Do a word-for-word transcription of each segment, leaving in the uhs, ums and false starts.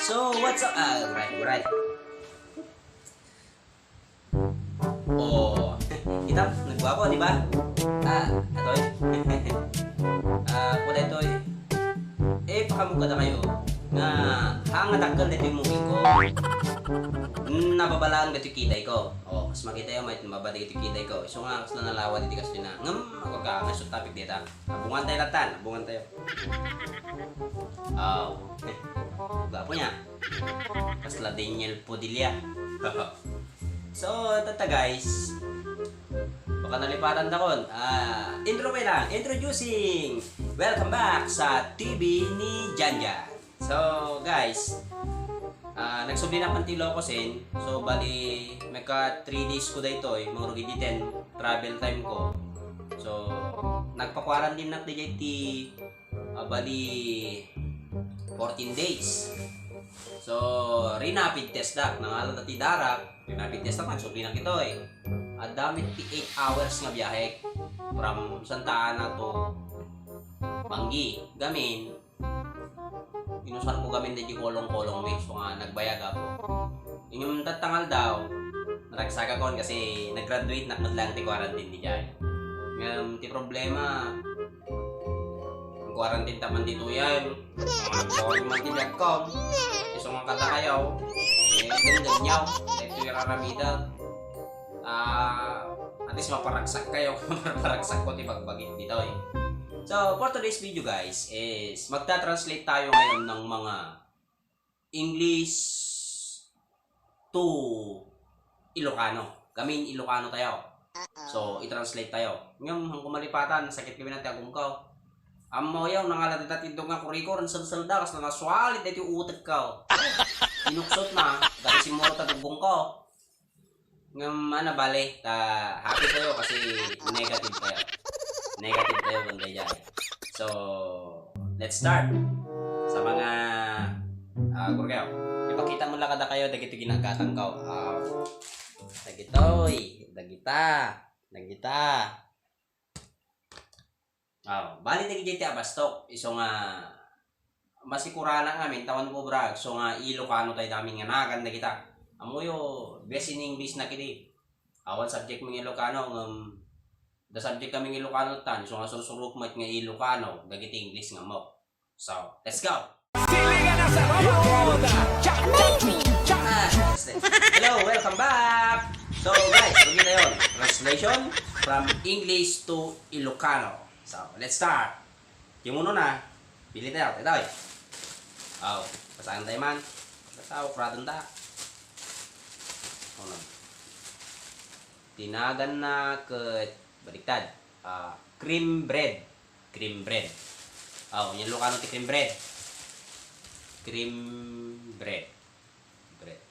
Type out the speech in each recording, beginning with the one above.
So, what's up? Ah, right, right. Oh, kita, nagwapo, di ba? Ah, atoy. Ah, kuda itoy. Eh, pakamukada kayo. Nga, hanga dakkel ditoy movie ko. Nababalaan ditoy kitay ko. Oh, kas makita yo, may mababa ditoy kitay ko. So nga, kas nalawa ditoy kas na. Ngem, ako ka, nga sa topic dita. Abungan tayo latan, abungan tayo. Oh, gwapo niya. Kasla Daniel Padilla. So, tata guys. Baka nalipatan ta kon. Ah, intro pa lang. Introducing. Welcome back sa T V ni Janjan. So, guys, ah, nagsubli na pan ti Ilocos, eh. So, bali, magka three days ko daytoy, mangrugi diten travel time ko. So, nagpa-quarantine nak diay ti, ah, bali, fourteen days. So, rinapid test dak, nangala ti darak, rinapid test dak, nagsubli na kitoy. Adda met ti eight hours nga biyahe from Santa Ana to Manggi. Gamin, inusar ko gamin daydi kolong-kolong mi, so nga nagbayag ako. Inyum tattang aldaw, naragsagakon kasi nag-graduate nak met lang ti quarantine diay. Ngem ti problema, quarantine ta man ditoy ay, mga nagdawal man ti biag ko. Isu nga kada kayo, eh, dengdengyaw, daytoy raramida. Ah, at least maparagsak kayo, maparagsak ko ti bagbagik ditoy. So, for today's video guys, is magta-translate tayo ngayon ng mga English to Ilocano. Gamin Ilocano tayo. So, i-translate tayo. Ngem, han ko malipatan, sakit kami na ti agum ko. Ammo yaw, nangala ti tindog nga kurikor, ang salsalda, kas na naswalit na ti utek ko. Inuksot na, dati simuro ta dugbong ko. Ngem, ano, bale, ta happy tayo kasi negative tayo. Negative tayo, kundi dyan. So, let's start. Sa mga, ah, gurgaw, ipakita mo lang kada kayo, dagiti ginagatang ko. Ah, dagitoy, dagita, dagita. Ah, bali dagiti ti abastok, isu nga masikuranak ngamin, ta wen ko brag, so nga Ilocano tayo damin nga nagan dagita. Amuyo, best in English na kidi. Awan subject mi nga Ilocano, ngem, da subject kami nga Ilocano tan, so nga sursurok met nga Ilocano, dagiti English nga mo. So, let's go! Silingan na sa Royal Water. Cha, cha, cha, cha. Ah, hello, welcome back! So, guys, lagi tayo. Translation from English to Ilocano. So, let's start. Yung uno na, pili tayo. Tayo, tayo. Oh, basahan tayo man. Basta, ukradon ta. Ano? Tinagan na ket baliktad. Ah, cream bread. Cream bread. Oh, yan Ilocano ti cream bread. Cream bread. Bread.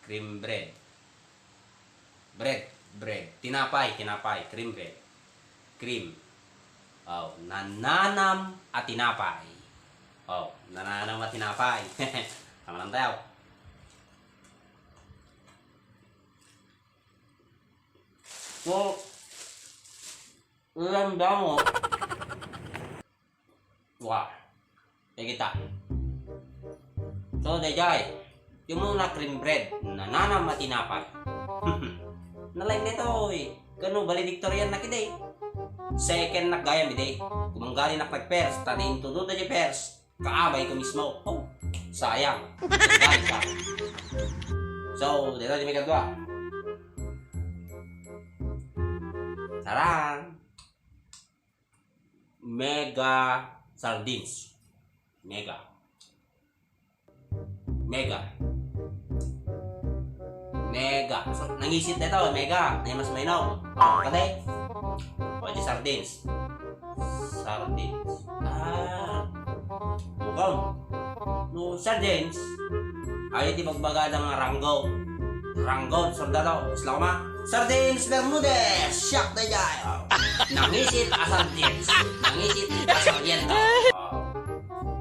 Cream bread. Bread. Bread. Tinapay, tinapay. Cream bread. Cream. Oh, nananam a tinapay. Oh, nananam a tinapay. Tama lang tayo. So, ilan damo? Wah. Kaya kita. So, dayjay. Yung muna cream bread, nananam a tinapay. Nalaing nito, eh. Kano, valedictorian na kidi. Second nak gayam idi. Kumanggali nak nag-first, ta di intudo da di first. Kaabay ko mismo. Oh, sayang. Dahil sa. So, dito di may kadwa. Taran! Mega sardines. Mega. Mega. Mega. So, nangisit na ito. Mega. Na mas mainom. Kade? O, di sardines. Sardines. Ah. Bukong. No, sardines. Ay, di magbaga ng ranggo. Ranggo, soldado. Isla ko ma. Sardines Bermudez. Siak na dyan. Oh. Nangisit a sardines. Nangisit a sardiento. Oh.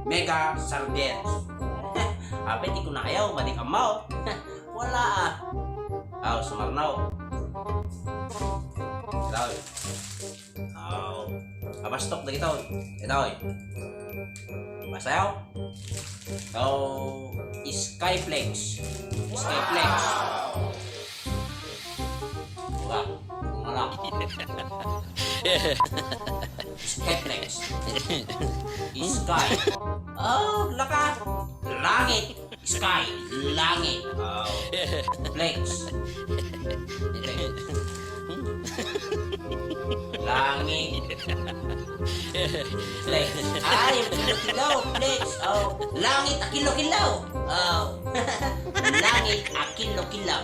Mega sardines. Apay, di ko na ayaw. Madi ka mo. Wala ah. Aw, sumarnaw. Ito. Aw. Abastok dagito. Ito. Basayo. So, Skyflex. Skyflex. Wala. Wala. Skyflex. Sky. Oh, laka. Langit. Sky. Langit. Oh. Flex. Flex. Langit. Flex. Ay, ang kilo-kilo. Flex. Oh. Langit a kilo-kilo. Oh. Langit a kilo-kilo.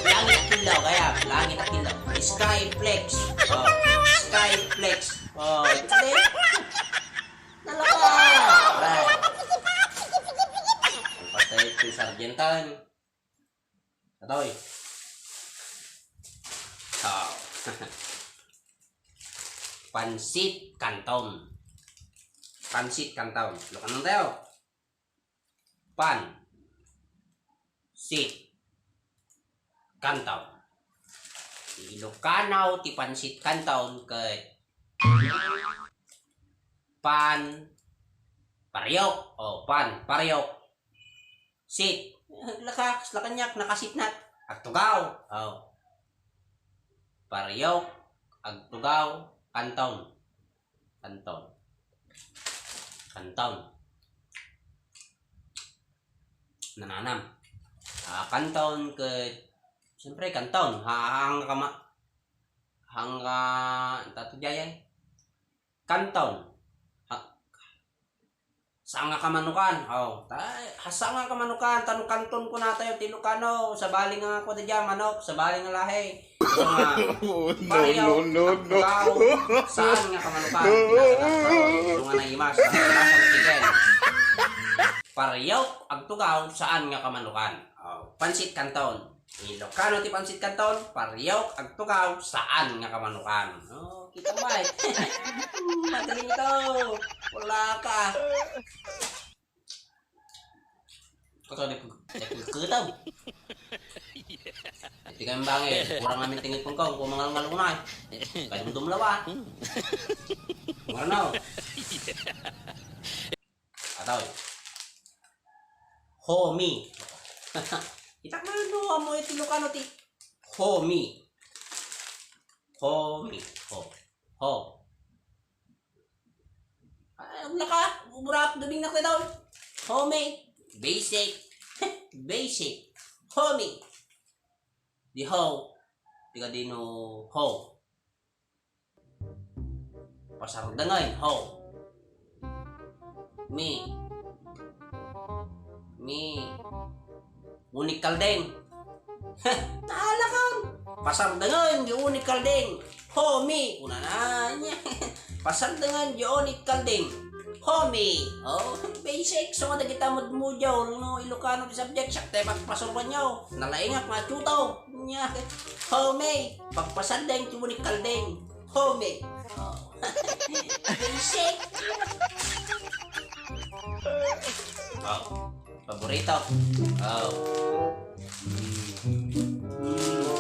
Langit a kilo, kaya langit a kilo. Sky flex. Oh. Sky flex. Oh, ito din. Nalaka. Ay. Ang patay ko yung sargentan. Atoy. Oh. Pansit Canton. Pansit Canton. Ilokanon tayo. Pan. Sit. Canton. Ilokano ti pansit Canton ket pan. Pariok. Oh, pan. Pariok. Sit. Laka, kasla kaniak, nakasitnak. Agtugaw. Oh. Pariok, agtugaw, Canton. Canton. Canton. Nananam. Ah, Canton ket, siyempre, Canton. Ha, hangga kama-, hangga, tato diay. Canton. Ha, sanga kamanukan. Oh, ta-, ha, sanga kamanukan, tan Canton kunatayo ti Ilokano, sabali nga kua daydiay, manok, sabali nga lahi. Isu nga, Oh, no, pariok, no, no, no. Agtugaw, saan nga kamanukan, kinasarap, isu nga naimas, kinasarap, chicken. Pariok, agtugaw, saan nga kamanukan. Oh, pansit Canton. Ilokano ti pansit Canton, pariok, agtugaw, saan nga kamanukan. Oh, kita mo, eh. Magaling ito. Wala ka. Kata di pag-, di pagkataw. Di kayo bangin, kurang namin tingin pang kong, kung mga ngalunay. Kaya dumdum lawa. Ano? Atoy. Homi. Kita mo yun, no? Amo iti Ilokano ti homi. Homi. Ho. Ho. Ay, ang laka. Burak, dubing na ko daw. Homi. Basic. Basic. Homi. Di ho. Di ka di no ho. Pasardengen, ho. Mi. Mi. Unik kaldeng. Naalakon. Pasardengen, di unik kaldeng. Ho, mi. Kunana niya. Pasardengen, di unik kaldeng. Ho, mi. Oh, basic. So, kada kita mudmudyaw, no, Ilokano ti subject, siak tayo pagpasuruan niyo. Nalaingak, machuto. Niya. Ho, mi. Pagpasardeng, di unik kaldeng. Home. Oh. Basic. Oh. Paborito. Oh. Mm. Mm.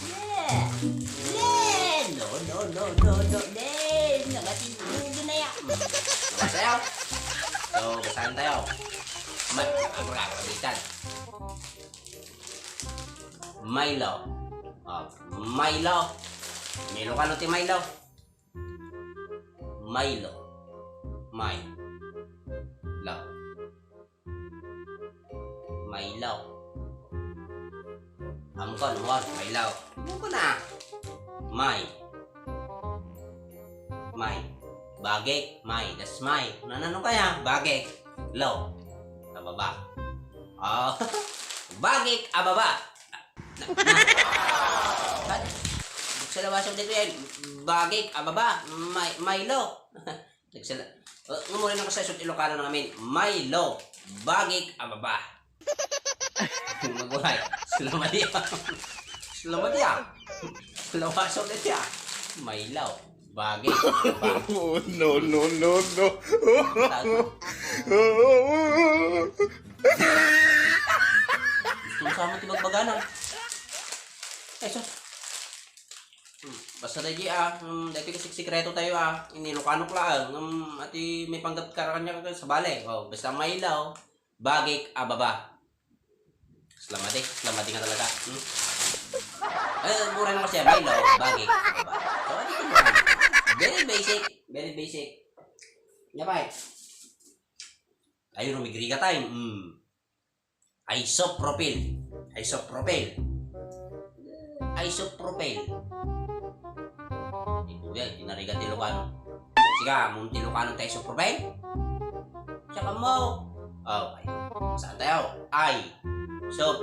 Yeah. Yeah. No, no, no, no, no. Yeah. Nakatindugan na yan. Basayo. So, basahan tayo. Ma-, Milo. Oh, Milo. Milo kano ti Milo? Milo. Milo. Milo. Amkon, amkon, Milo. Amkon na. May. May. Bagik, may. Das may. Nanano kaya? Bagik. Lo. Sa baba. Oh. Bagik, ababa. Na, na, na. Nagsalawasaw dito yan. Bagik, ababa. May, Milo. Nagsala-, uh, nga muli na kasay sut Ilocano na kami. Milo. Bagik, ababa. Maguray. Salamat ya. Salamat ya. Salawasaw dito ya. Milo. Bagay. Oh, no, no, no, no. Tago. Gusto mo sama ti bagbagana? Eh, sus. Hmm, basta daydi, ah, hmm, daydi kasik-, sikreto tayo, ah. Inilukanok laang, hmm, ati may panggat karakan niya sa bale. Oh, basta mailaw, bagik, ababa. Slamadi, slamadi nga talaga. Hmm? Eh, mura na kasi, Milo, bagi. Diba? So, ano ito mo? Very basic, very basic. Nga ba eh? Ayun, rumigriga tayo. Hmm. Isopropyl. Isopropyl. Isopropyl. Di ko yan, tinarigan ti Ilocano. Siga, mun ti Ilocano ti isopropyl? Siya ka mo. Oh, okay. Saan tayo? I. Sop.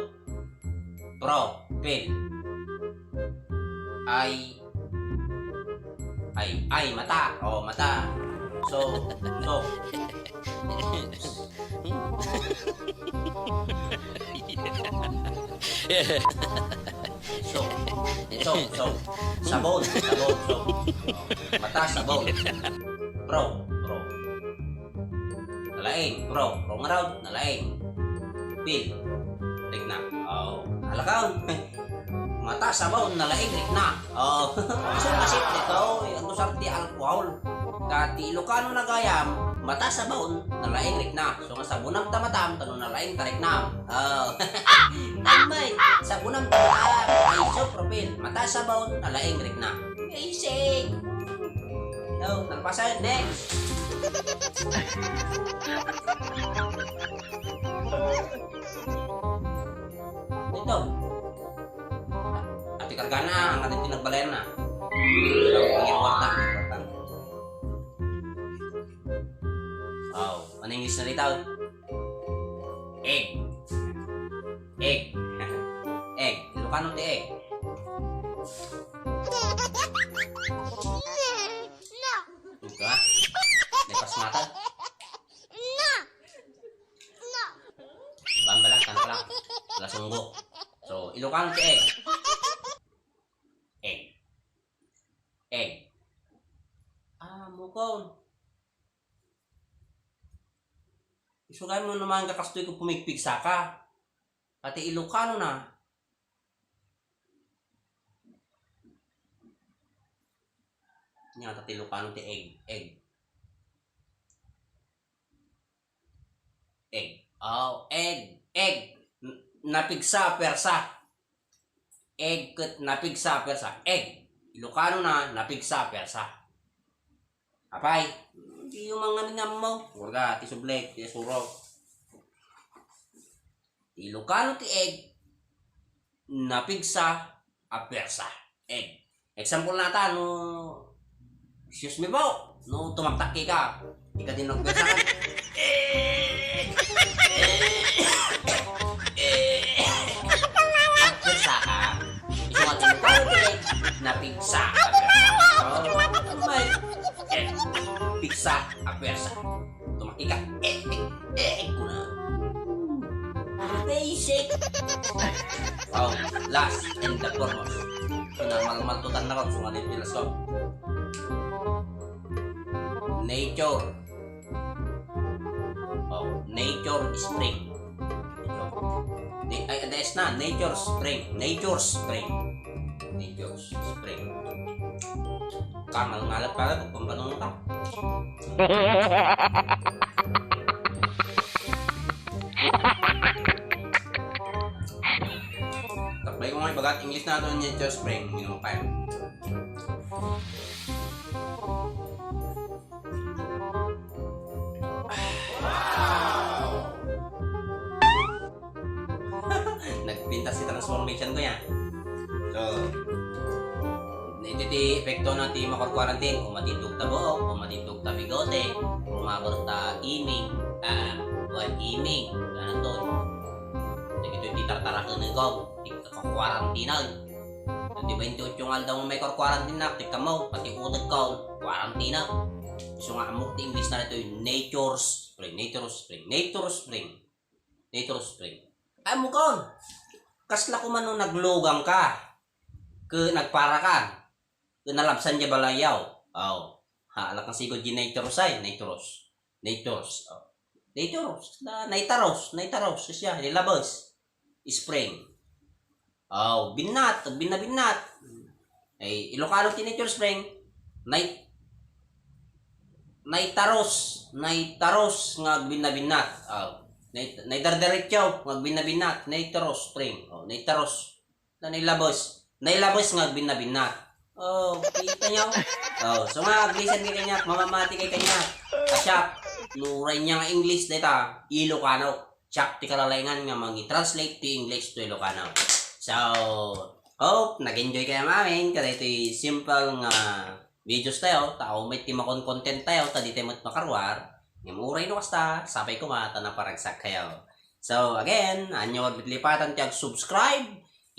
Pro. Pil. I. Ay, ay, mata. Oh, mata. So, so. So, so, so. Sabon, sabon, so. Mata, sabon. Pro, pro. Nalaing, pro, pro nga raw, nalaing. Pil, rikna. Oh, alakaw. Mata, sabon, nalaing, rikna. Oh, so masip dito, ang usar ti alcohol. Ka ti Ilocano na gayam, mata, sabon, nalaing, rikna. So nga sabunam ta matam, kano nalaing ta riknam. Oh. Tamay, sabunam ta matam, isopropyl, mata, sabon, nalaing, rikna. Basic. No, nalpasan, next. Ito. Ati kargana, ang ating pinagbalayan na. Ang iyang warta, ang iyang warta. Wow, ano English na rito? Egg. Egg. Egg. Ilocano ti egg. Ito, ha? May pasmata? Bamba lang, tanpa lang. Lasunggo. So, Ilocano ti egg. Egg. Egg. Ah, mukon. Isugay mo naman ka kastoy ko pumigpigsa ka. Pati Ilocano na. Nya, pati Ilocano ti egg. Egg. Egg. Oh, egg. Egg. N-, napigsa, persa. Egg ket napigsa, persa. Egg. Ilocano na, napigsa, persa. Apay, di yung mga ningam mo. Kurga, ti sublet, ti asuro. Ti Ilocano ti egg, napigsa, a persa. Egg. Example nata, no, excuse me po, no, tumaktak ka, ika din nagpersa ka. Egg! Egg! Egg! Agpersa ka. Isu nga ti Ilocano ti egg, napigsa, a persa. Oh, may egg. Pigsa, a persa. Tumaktak ka. Eh, eh, eh, kuna. Basic. Oh, last and the foremost. Kinamalmaltutan na ko, sunganin pilas ko. Nature. Oh, nature spring. Ni-, ay, adas na, nature spring. Nature spring. Nature spring. Kangal-ngalat para pagpambanong ka. Takbay ko nga ibagat English na ito, nature spring. Minum kayo. Nagpintas ti transformation ko ya. So, iti ti epekto na ti makurkuarantin, o matindog ta buok, o matindog ta bigote, rumabor ta iming, ah, buwan iming, ano to. Dagitoy ti tartaraken ko, ti kakuarantinan. Ti bainti otso nga aldaw nga may kurkuarantinak, ti kamo, pati utek ko, kuarantina. So nga, ammok ti English na ditoy, nature spring, nature spring, nature spring, nature spring. Ammok kon, kasla ko man no naglugang ka, ke nagpara ka, ke nalabsan diay balayyo. Aw, ha, alak nga sigud di nature ay, nature. Natures. Oh. Natures. Na, naitaros. Naitaros. Siya, nilabas. Spring. Oh, binnat. Binnabinnat. Ay, Ilocano ti nature spring. Nait-, naitaros. Naitaros nga binnabinnat. Oh. Nai-, naidardiretso nga agbinnabinnat, naitaros, string. O, naitaros. Na nailabes. Nailabes nga agbinnabinnat. O, kita niyo? O, so nga, ag-listen kayo kaniak, mamamati kayo kaniak. Kasiak, no uray ania nga English dayta, Ilocano. Siak ti kalalaingan nga mangi-translate ti English to Ilocano. So, hope nag-enjoy kayo amin kadaytoy simple nga videos tayo, ta awan met ti makon-content tayo, ta di tayo met makaruar. Ngem uray no kasta, sapay koma ta naparagsak kayo. So, again, ania nga aglipatan ti ag-subscribe,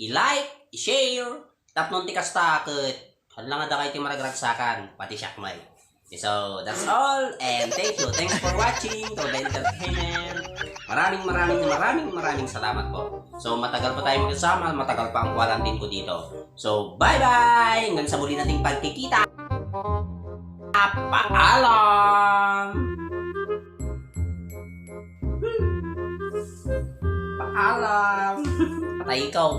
i-like, i-share, tapno ti kasta ket, haan la nga dakay ti maragragsakan, pati siak met. So, that's all, and thank you. Thanks for watching, Tobe Entertainment. Maraming, maraming, maraming, maraming salamat po. So, matagal pa tayo magkasama, matagal pa ang quarantine ko dito. So, bye-bye! Hanggang sa muli nating pagkikita! Paalam! Paalam! Patay ikaw.